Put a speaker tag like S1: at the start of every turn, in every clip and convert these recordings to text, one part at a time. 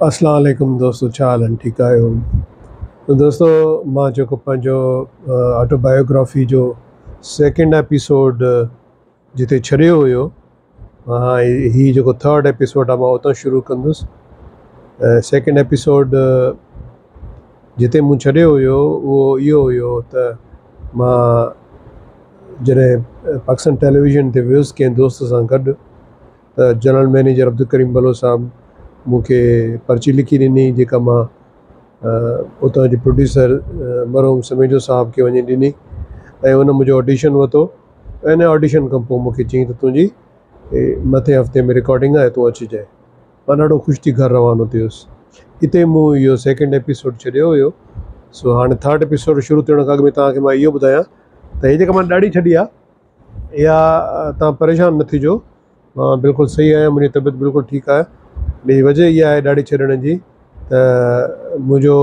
S1: اسلام عليڪم دوستو ڇا حال آهن ٺيڪ آهيو ته دوستو مان جيڪو پنهنجو آٽو بايوگرافي جو سيڪنڊ ايپيسوڊ جتي ڇڏيو هيو ها هي جيڪو ٿرڊ ايپيسوڊ آهي مان اتان شروع ڪندس سيڪنڊ ايپيسوڊ جتي مون ڇڏيو هيو اهو اهو هيو ته مان جڏهن پاڪستان ٽيليويزن تي ويس ڪنهن دوست سان گڏ ته جنرل مئنيجر عبدالڪريم بلوچ صاحب مون کي پرچي لکي ڏني جيڪا مان اتان جي پروڊيوسر مرحوم سميجو صاحب کي وڃي ڏني ۽ ان منهنجو آڊيشن ورتو ۽ ان آڊيشن کان پوء مون کي چيائين ته تنهنجي مٿين هفتي ۾ رڪارڊنگ آهي تون اچجانء. مان ڏاڍو خوش ٿي گهر روانو ٿيس. اتي مون اهو سيڪنڊ ايپيسوڊ ڇڏيو هيو سو هاڻي ٿرڊ ايپيسوڊ شروع ٿيڻ کان اڳ ۾ توهان کي مان اهو ٻڌايان ته هي جيڪا مان ڏاڙهي ڇڏي آهي اها توهان پريشان نه ٿجو مان بلڪل صحيح آهيان منهنجي طبيعت بلڪل ٺيڪ آهي ان جي وجه اها آهي ڏاڙهي ڇڏڻ جي ته منهنجو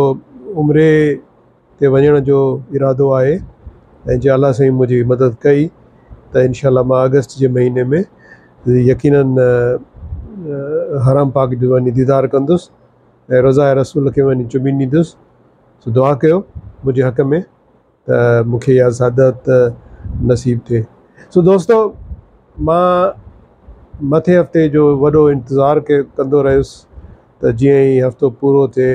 S1: عمري تي وڃڻ جو ارادو آهي ۽ جي الله سائين منهنجي مدد ڪئي ته انشاء الله مان آگسٽ جي مهيني ۾ يقينن حرم پاڪ جو وڃي ديدار ڪندس ۽ رضاء رسول کي وڃي چمي ڏيندس سو دعا ڪيو منهنجي حق ۾ ته مون کي اها سعادت نصيب ٿئي. سو دوستو مان مٿين هفتي جو وڏو انتظار ڪندو رهيس ته جيئن ئي هفتو پورو ٿئي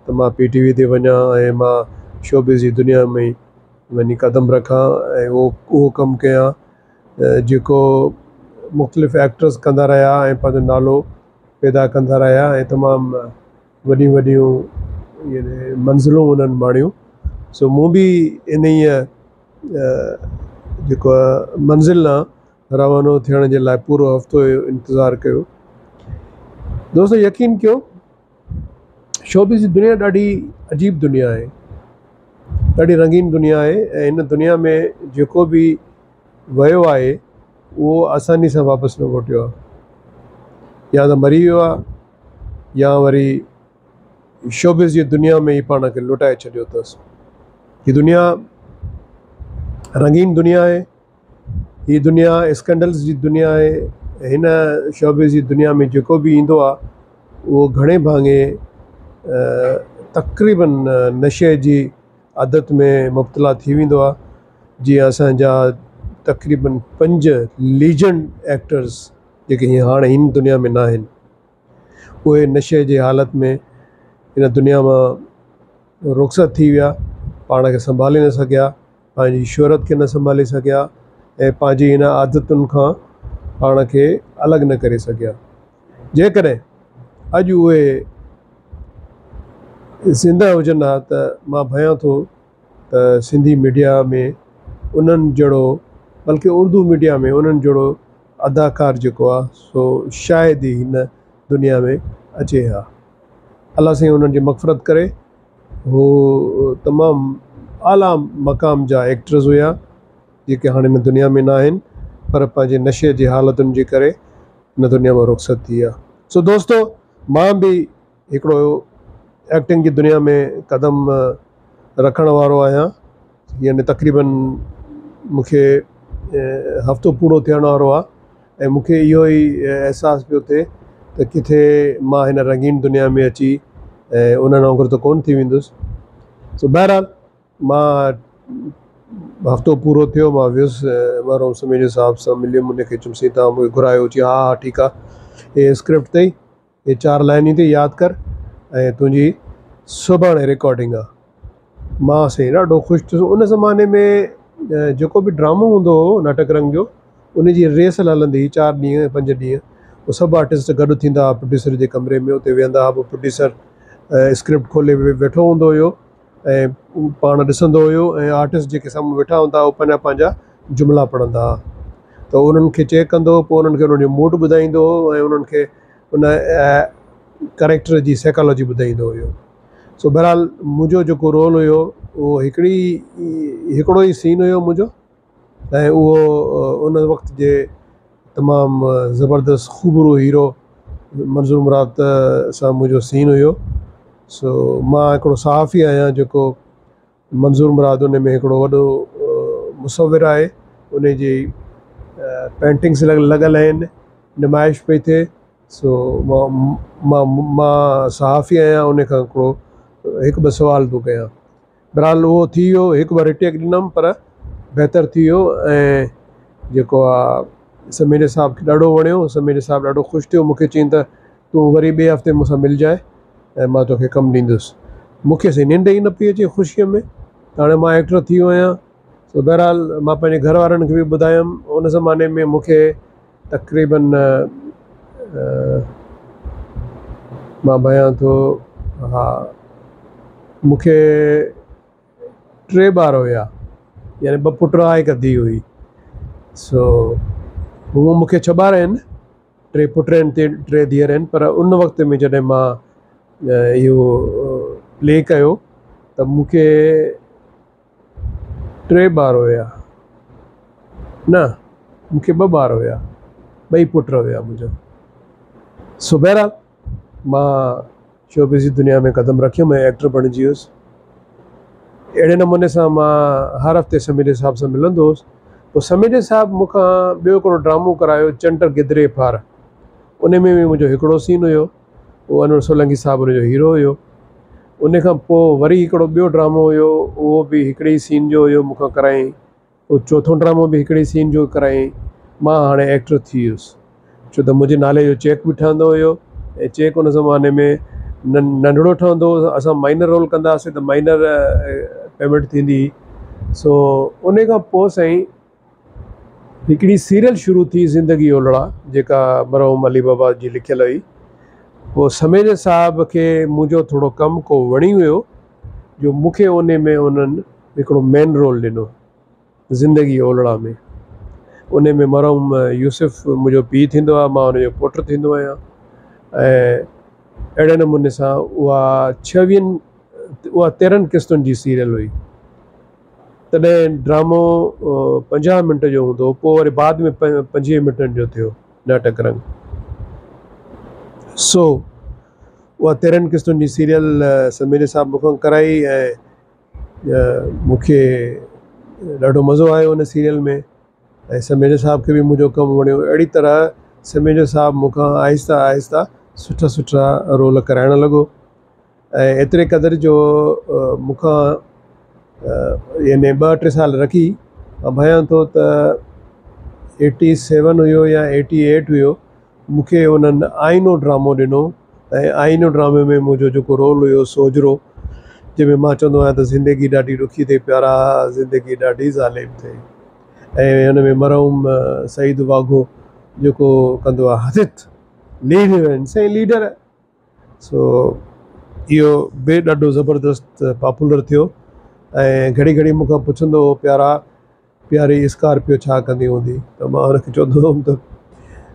S1: ته مان پي ٽي وي تي وڃان ۽ مان شوبز جي دنيا ۾ وڃي قدم رکان ۽ اهو ڪم ڪيان جيڪو مختلف ايڪٽرس ڪندا رهيا ۽ پنهنجو نالو پيدا ڪندا رهيا ۽ تمام وڏيون وڏيون يعني منزلون انهن ماڻيون سو مون به انهيء جيڪو آهي منزل ڏانهن روانو ٿيڻ جي لاء پورو هفتو انتظار ڪيو. دوستو يقين ڪيو شوبز جي دنيا ڏاڍي عجيب دنيا آهي ڏاڍي رنگين دنيا آهي ۽ هن دنيا ۾ جيڪو به ويو آهي اهو آساني سان واپس نه موٽيو آهي يا ته مري ويو آهي يا وري شوبز جي دنيا ۾ ئي پاڻ کي لٽائي ڇڏيو اٿس. هي دنيا رنگين دنيا آهي، هي دنيا اسڪينڊلز جي دنيا آهي، هن شوبز جي دنيا ۾ جيڪو به ايندو آهي اهو گهڻي ڀاڱي تقريبن نشي جي عادت ۾ مبتلا ٿي ويندو آهي، جيئن اسان جا تقريبن پنج ليجنڊ ايڪٽرز جيڪي هاڻي هن دنيا ۾ ناهن. اهي نشي جي حالت ۾ هن دنيا مان رخصت ٿي ويا، پاڻ کي سنڀالي نه سگهيا، پنهنجي شهرت کي نه سنڀالي سگهيا ۽ پنهنجي هن عادتن کان پاڻ کي الڳ نه ڪري سگهيا. جيڪڏهن اڄ اهي زنده هجن ها ته مان ڀانيان ٿو ته سنڌي ميڊيا ۾ انهن جهڙو بلڪه اردو ميڊيا ۾ انهن جهڙو اداڪار جيڪو آ سو شايد ئي هن دنيا ۾ اچي ها. الله سائين انهن جي مغفرت ڪري. هو تمام اعليٰ مقام جا ايڪٽرز هيا جيڪي هاڻي هن دنيا ۾ ناهن پر پنهنجي نشي جي حالتن جي ڪري هن دنيا مان رخصت ٿي ويا. سو دوستو مان به هڪڙو ايڪٽنگ جي دنيا ۾ قدم رکڻ وارو آهيان يعني تقريبن مون کي هفتو پورو ٿيڻ وارو آهي ۽ مون کي اهو ئي احساس پيو ٿئي ته ڪٿي مان هن رنگين دنيا ۾ اچي ۽ انهن وانگر ته ڪونه ٿي ويندس سو بهرحال مان هفتو پورو ٿيو مان ويس مرحوم سميجو صاحب سان مليم ان کي چيم سائين توهان مون کي گهرايو چي ها ها ٺيڪ آهي هي اسڪرپٽ اٿئي هي چار لائنيون اٿئي ياد ڪر ۽ تنهنجي سڀاڻي رڪارڊنگ آ. مان سائين ڏاڍو خوش ٿيس ان زماني ۾ جيڪو به ڊرامو هوندو هو ناٽڪ رنگ جو ان جي ريهرسل هلندي هئي چار ڏينهن پنج ڏينهن پوء سڀ آرٽسٽ گڏ ٿيندا هئا پروڊيوسر جي ڪمري ۾ اتي ويهندا هئا پوء پروڊيوسر اسڪرپٽ کولي ويٺو هوندو هيو ۽ پاڻ ڏسندو هيو ۽ آرٽسٽ جيڪي سامهون ويٺا هوندا هئا اهي پنهنجا پنهنجا جملا پڙهندا هئا ته انهن کي چيڪ ڪندو هو پوء انهن کي انهن جو موڊ ٻڌائيندو هو ۽ انهن کي ان ڪريڪٽر جي سائيڪالاجي ٻڌائيندو هيو سو بهرحال منهنجو جيڪو رول هيو اهو هڪڙي هڪڙو ئي سين هيو منهنجو ۽ اهو ان وقت جي تمام زبردست خوبرو هيرو منظور مراد سان منهنجو سين هيو سو مان هڪڙو صحافي آهيان جيڪو منظور مراد ان ۾ هڪڙو وڏو مصور آهي ان جي پينٽنگس لڳل آهن نمائش پئي ٿئي. سو مان مان مان صحافي آهيان ان کان هڪڙو هڪ ٻه سوال ٿو ڪيان. بهرحال اهو ٿي ويو، هڪ ٻه ريٽيڪ ڏنم پر بهتر ٿي ويو ۽ جيڪو آ سميجي صاحب کي ڏاڍو وڻيو. سميجي صاحب ڏاڍو خوش ٿيو، مون کي چيائين ته تون وري ٻئي هفتي مون سان ملجانء ۽ مان توکي ڪم ڏيندس. مون کي سائين ننڊ ئي نه پئي اچي خوشيء ۾ ته هاڻي مان ايڪٽر ٿي ويو آهيان. سو بهرحال مان پنهنجي گهر وارن کي به ٻڌايم. ان زماني ۾ مون کي تقريبن مان ڀانيان ٿو ها مون کي ٽي ٻار هيا، يعني ٻه پٽ هئا هڪ ڌيء هئي. سو هونء مون کي ڇهه ٻار آهن، ٽي پٽ آهن ٽي ڌيئر آهن، پر ان وقت ۾ جڏهن مان اهو پلي ڪيو ته مون کي ٽي ٻار هيا، نه مون کي ٻه ٻار هيا، ٻئي پٽ هيا منهنجا. سو بهرحال مان شوبز جي دنيا ۾ قدم رکيم ۽ ايڪٽر بڻجي ويس. اهڙي نموني سان مان هر هفتي سميجي صاحب سان ملندو هوس. پوء سميجي صاحب مون کان ٻيو هڪڙو ڊرامو ڪرايو چنڊ گدري ڦار، ان ۾ به منهنجو هڪڙو سين هيو. اهو انور سولنگي صاحب ان جو هيرو هيو. ان کان پوء وري هڪڙو ٻيو ڊرامو هيو، اهو به هڪڙي ئي سين جو هيو، مون کان ڪرايائين. پوء چوٿون ڊرامو به هڪڙي ئي سين جو ڪرايائين. مان هاڻي ايڪٽر ٿي ويس، ڇو ته منهنجي نالي جو چيڪ به ٺهندو هيو ۽ چيڪ ان زماني ۾ ننڍڙو ٺهندو هو. اسان مائنر رول ڪندا هئاسين ته مائنر پيمينٽ ٿيندي هئي. سو ان کان پوء سائين هڪڙي سيريل شروع ٿي زندگي اولڙا، جيڪا مرحوم علي بابا جي لکيل هئي. پوء سميجي صاحب کي منهنجو ٿورو ڪم ڪو وڻي ويو جو مون کي انهي ۾ انهن هڪڙو مين رول ڏنو زندگي اولڙا ۾. انهي ۾ مرحوم يوسف منهنجو پيء ٿيندو آهي، مان ان جو پٽ ٿيندو آهيان ۽ اهڙي نموني سان اها ڇويهن اها تيرهن قسطن جي سيريل هئي. تڏهن ڊرامو 50 منٽ جو هوندو هو، پوء وري بعد ۾ 25 منٽن جو ٿيو ناٽڪ رنگ. سو اها 13 قسطن جي سيريل سميجي صاحب مون کان ڪرائي ۽ مون کي ڏاڍو مزو آيو ان سيريل ۾ ۽ سميجي صاحب کي به منهنجو ڪم وڻيو. اهڙي طرح سميجو صاحب مون کان آهستي آهستي سٺا سٺا رول ڪرائڻ لڳو. ۽ ايتري قدر جو مون کان يعني ٻه ٽي سال رکي مان ڀانيان ٿو ته ايٽي سيون هيو يا ايٽي ايٽ هيو، مون کي انهن آئينو ڊرامو ڏنو ۽ آئينو ڊرامي ۾ منهنجو جيڪو رول هيو سوجهرو، جنهن ۾ مان چوندو آهيان ته زندگي ڏاڍي ڏکي اٿئي پيارا، زندگي ڏاڍي ظالم اٿئي. ۽ ان ۾ مرحوم سعيد واگهو جيڪو ڪندو آهي حضرت ليڊر آهن سائين ليڊر، سو اهو به ڏاڍو زبردست پاپولر ٿيو ۽ گهڙي گهڙي مون کان پڇندو هو پيارا پياري اسڪارپيو ڇا ڪندي هوندي ته مان هن کي چوندو هوم ته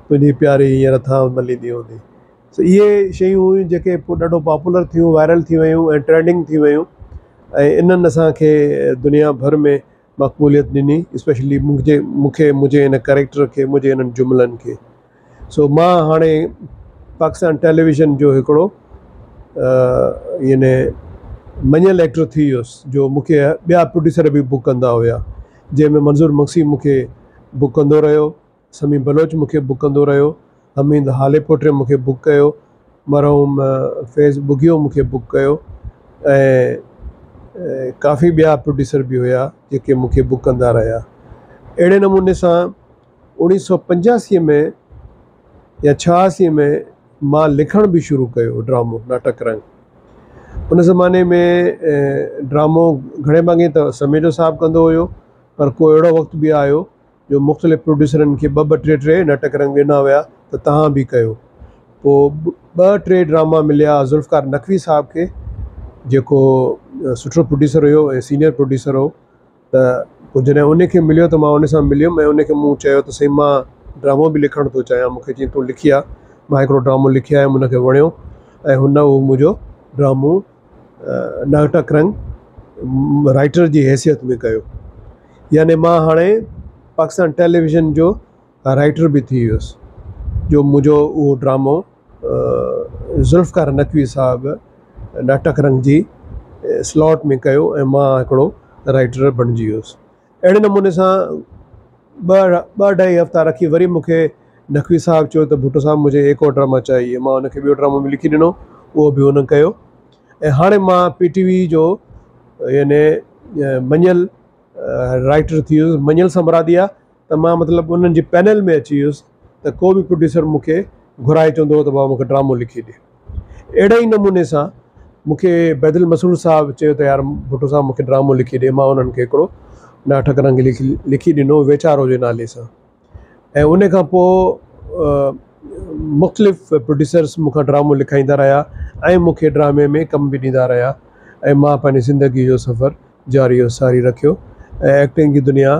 S1: تنهنجي پياري هينئر ٿانء مليندي هوندي. سو اهي شيون هيون جيڪي پوء ڏاڍو پاپولر ٿيون، وائرل ٿي ويون ۽ ٽرينڊنگ ٿي ويون ۽ انهن اسان کي دنيا ڀر ۾ مقبوليت ڏني، اسپيشلي منهنجي مون کي منهنجي ان ڪريڪٽر کي منهنجي انهن جملن کي. سو مان هاڻي پاڪستان ٽيليويزن جو هڪڙو يعني مڃيل ايڪٽر ٿي ويس جو مون کي ٻيا پروڊيوسر به بڪ ڪندا هيا، جنهن ۾ منظور مگسي مون کي بڪ ڪندو رهيو، سميع بلوچ مون کي بڪ ڪندو رهيو، حميد هاليپوٽي مون کي بڪ ڪيو، مرحوم فيض ٻگهيو مون کي بڪ ڪيو ۽ ڪافي ٻيا پروڊيوسر به هيا جيڪي مون کي بڪ ڪندا رهيا. اهڙي نموني سان 1985 ۾ يا 86 ۾ مان لکڻ به شروع ڪيو ڊرامو ناٽڪ رنگ. ان زماني ۾ ڊرامو گهڻي ڀاڱي ته سميجو صاحب ڪندو هيو پر ڪو اهڙو وقت به آيو جو مختلف پروڊيوسرن کي ٻه ٻه ٽي ٽي ناٽڪ رنگ ڏنا ويا ته توهان به ڪيو. پوء ٻه ٽي ڊراما مليا ذوالفقار نقوي صاحب کي جيڪو سٺو پروڊيوسر هيو ۽ سينئر پروڊيوسر هو ته پوء جڏهن ان کي مليو ته مان ان سان مليم ۽ ان کي مون چيو ته سائين مان ڊرامو به لکڻ ٿو چاهيان. مون کي چيائين تون لکي آ. مان هڪڙو ڊرامو لکي آيم ان کي وڻيو ۽ هن اهو منهنجو ڊرامو ناٽڪ رنگ رائيٽر جي حيثيت ۾ ڪيو. يعني مان هاڻي پاڪستان ٽيليويزن جو رائيٽر به ٿي ويس جو منهنجو اهو ڊرامو ذوالفقار نقوي صاحب ناٽڪ رنگ جي سلاٽ ۾ ڪيو ۽ مان هڪڙو رائيٽر بڻجي ويس. اهڙي نموني سان ٻه ٻه اڍائي هفتا رکي وري مون کي نقوي صاحب چيو ته ڀٽو صاحب مجهي ايڪ اور ڊراما چاهيي، مان ان کي ٻيو ڊرامو به لکي ڏنو، اهو به هن ڪيو. ۽ هاڻي مان پي ٽي وي جو يعني مڃيل رائيٽر ٿي ويس. مڃيل سان مراد اها ته مان مطلب انهن جي پينل ۾ اچي ويس ته ڪو به پروڊيوسر مون کي گهرائي چوندو هو ته بابا مون کي ڊرامو لکي ڏي. اهڙي ئي نموني سان مون کي بيدل مسرور صاحب چيو ته يار ڀٽو صاحب مون کي ڊرامو لکي ڏي. مان انهن کي هڪڙو ناٽڪ رنگ لکي ڏنو ويچارو جي نالي سان. ۽ ان کان پوء مختلف پروڊيوسرس مون کان ڊرامو لکائيندا رهيا ۽ مون کي ڊرامي ۾ ڪم به ڏيندا رهيا ۽ مان پنهنجي زندگي جو سفر جاري و ساري رکيو ۽ ايڪٽنگ جي دنيا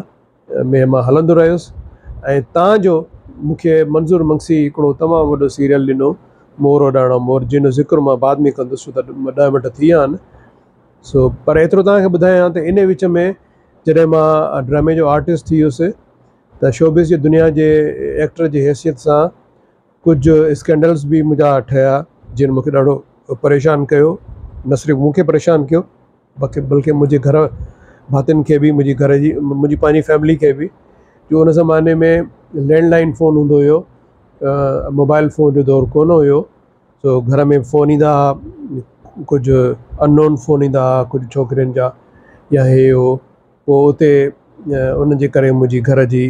S1: ۾ مان هلندو رهيس. ۽ تان جو مون کي منظور منگسي هڪڙو تمام وڏو سيريل ڏنو مور اڏاڻا مور، جنهن جو ذڪر مان بعد ۾ ڪندس ڇو ته 10 منٽ ٿي ويا آهن. سو پر ايترو توهان کي ٻڌايان ته ان وچ ۾ جڏهن مان ڊرامي جو آرٽسٽ ٿي ويس ته شوبز جي دنيا جي ايڪٽر جي حيثيت سان ڪجهه اسڪينڊلز به منهنجا ٺهيا جن مون کي ڏاڍو پريشان ڪيو. نه صرف مون کي پريشان ڪيو بلڪه منهنجي گهر ڀاتين کي به، منهنجي گهر جي منهنجي پنهنجي فيملي کي به. جو ان زماني ۾ لينڊ لائن فون هوندو هيو، موبائل فون جو دور ڪونه هيو. سو گهر ۾ فون ايندا هئا، ڪجهه ان نون فون ايندا هئا ڪجهه ڇوڪرين جا يا هي هو. پوء اتي ان جي ڪري منهنجي گهر جي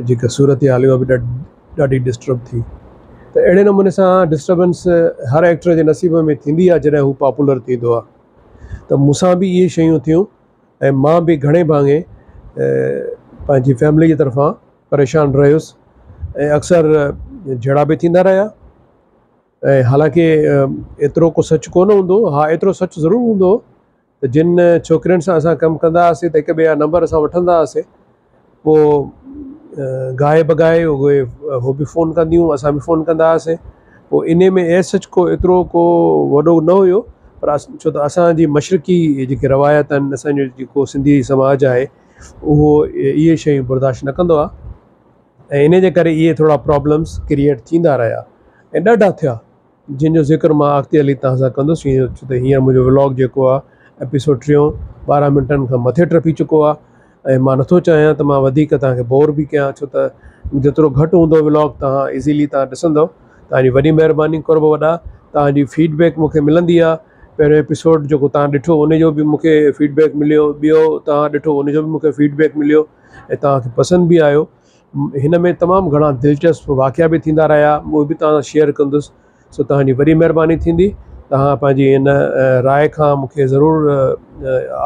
S1: جيڪا صورتحال اها به ڏاڍي ڊسٽرب ٿي. ته اهڙي نموني سان ڊسٽربنس هر ايڪٽر جي نصيب ۾ ٿيندي آهي جڏهن هو پاپولر ٿيندو آهي. ته مون سان به اهي شيون ٿيون ۽ مان به گهڻي ڀاڱي پنهنجي فيملي جي طرفان پريشان رهيس ۽ اڪثر جهيڙا به ٿيندا رهيا. ۽ حالانڪه ايترو ڪو سچ ڪونه هوندو، ها ايترو سچ ضرور هوندو ته جن ڇوڪرين سان اسان ڪم ڪندا هئاسين ته هڪ ٻئي جا نمبر اسان وٺندا هئاسين، پوء گاهي بگاهي اهي هو به فون ڪنديون اسان به فون ڪندا هئاسين. پوء انهي ۾ ايز سچ ڪو ايترو ڪو وڏو نه هيو، پر ڇو ته اسان جي مشرقي جيڪي روايت آهن، اسان جو جيڪو سنڌي سماج آهي اهو اهي شيون برداشت نه ڪندو آهي ۽ انهي جي ڪري اهي ٿورا پرابلمس ڪريئيٽ ٿيندا رهيا ۽ ڏاڍا ٿيا، جن جو ذڪر مان اڳتي هلي توهان سان ڪندس. ڇو ته هينئر منهنجو ولاگ جيڪو آهي ايپيسوڊ ٽيون 12 منٽن کان مٿي ٽپي چڪو آهي ۽ مان نٿو چاهيان ته مان وڌيڪ توهان کي بور به ڪيان، ڇو ته جيترو گهٽ هوندو ولاگ توهان ايزيلي توهان ڏسندؤ. توهان جي وڏي مهرباني، قرب وڏا. توهان جي فيڊ بيڪ مون کي ملندي آهي. پهريون ايپيسوڊ جيڪو توهان ڏٺو ان جو به مون کي فيڊ بيڪ مليو، ٻيو توهان ڏٺو ان جو به مون کي فيڊ بيڪ مليو ۽ توهان کي پسند به آيو. هن ۾ تمام گهڻا دلچسپ واقعا به ٿيندا رهيا، اهي به توهان سان شيئر ڪندس. سو توهان جي وڏي مهرباني ٿيندي، توهان پنهنجي هن راء کان مون کي ضرور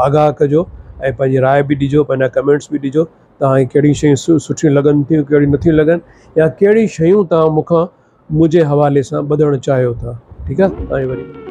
S1: آگاهه ڪجو ۽ پنهنجي راء به ڏجو، پنهنجا ڪمينٽس به ڏجو، توهان کي ڪهڙيون شيون سٺيون لڳن ٿيون ڪهڙيون نٿيون لڳن، يا ڪهڙيون شيون توهان مون کان منهنجي حوالي سان ٻڌڻ چاهيو ٿا. ٺيڪ آهي، توهان جي وڏي.